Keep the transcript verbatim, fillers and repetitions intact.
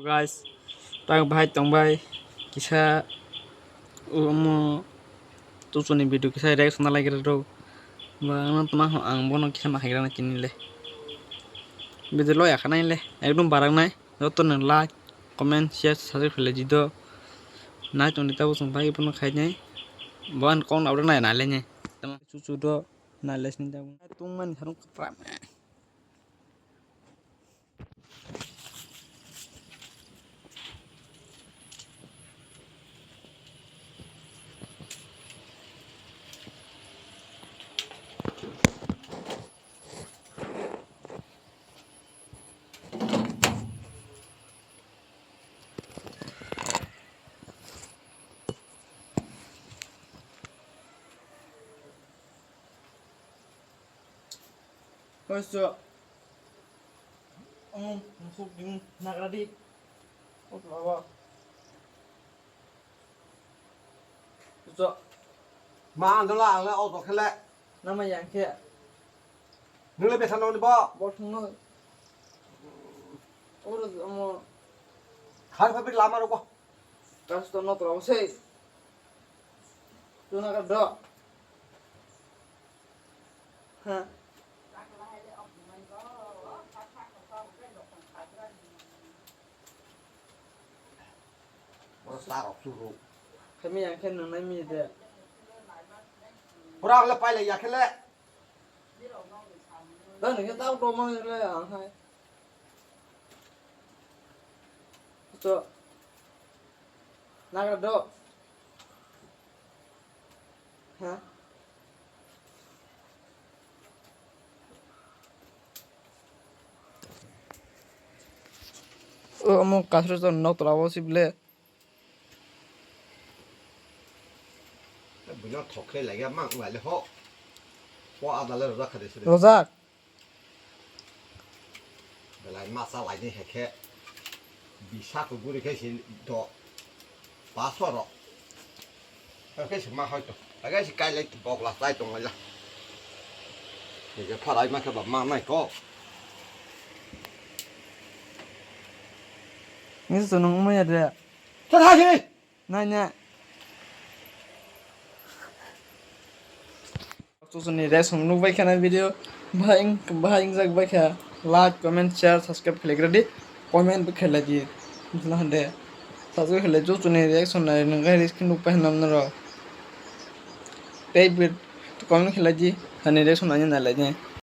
Guys, tak bahai tongbai kisa omo chuchuni video kisa reaction na lai rok. Ba ano tma ang bono kisa ma khairana kinile. Video lo yakhanai le ekdom barak nai. Joto no like, comment, share, subscribe khlai di do. Nai tongdi tabo chwng bai bono khainai. Bo ang kok nabra nai nai le nai. Tamo chuchu do nai le sini tabo. Tungmani harung kapra. Hoi so. Ang musuk ding nagra di. Ot baba. So. Ma andola ang le auto khele. Nama yang khe? Nung le besa nong ni bo? Bo thung no. Oro mo. Khar pha bir lama ro ko. Kas to no tro se. Tuna ka do. Ha. Bo sa rok su ro. Kami yang khe nung nai mi de. Pura le pai le ya khe le. Dan ni khe tau do mang le ang hai. To. Nagra do. Ha? O, omo kasro to nok tola o sible. Buino thok khe laiya mang wale ho. Po adale rojak khade sire. Rojak. Belai masa laini hekhe bisa ko guri khe si do pasoro. Hekhe si ma hoito. Aga si kai lai bok la tai tong la. Hekhe pharai ma khe ba ma nai ko. Ni sunung mo ya de. Tha tha si. Nai ne. Chuchuni reaction nukbai khana video bahai bahai wngjak bai kha, like, comment, share, subscribe khlai gra di, comment bo khlai di, bwsano hande subscribe khlai, chuchuni reaction nai nung gai risk nukbai hwnam noro tei comment khlai di, hani reaction ani nai lai di.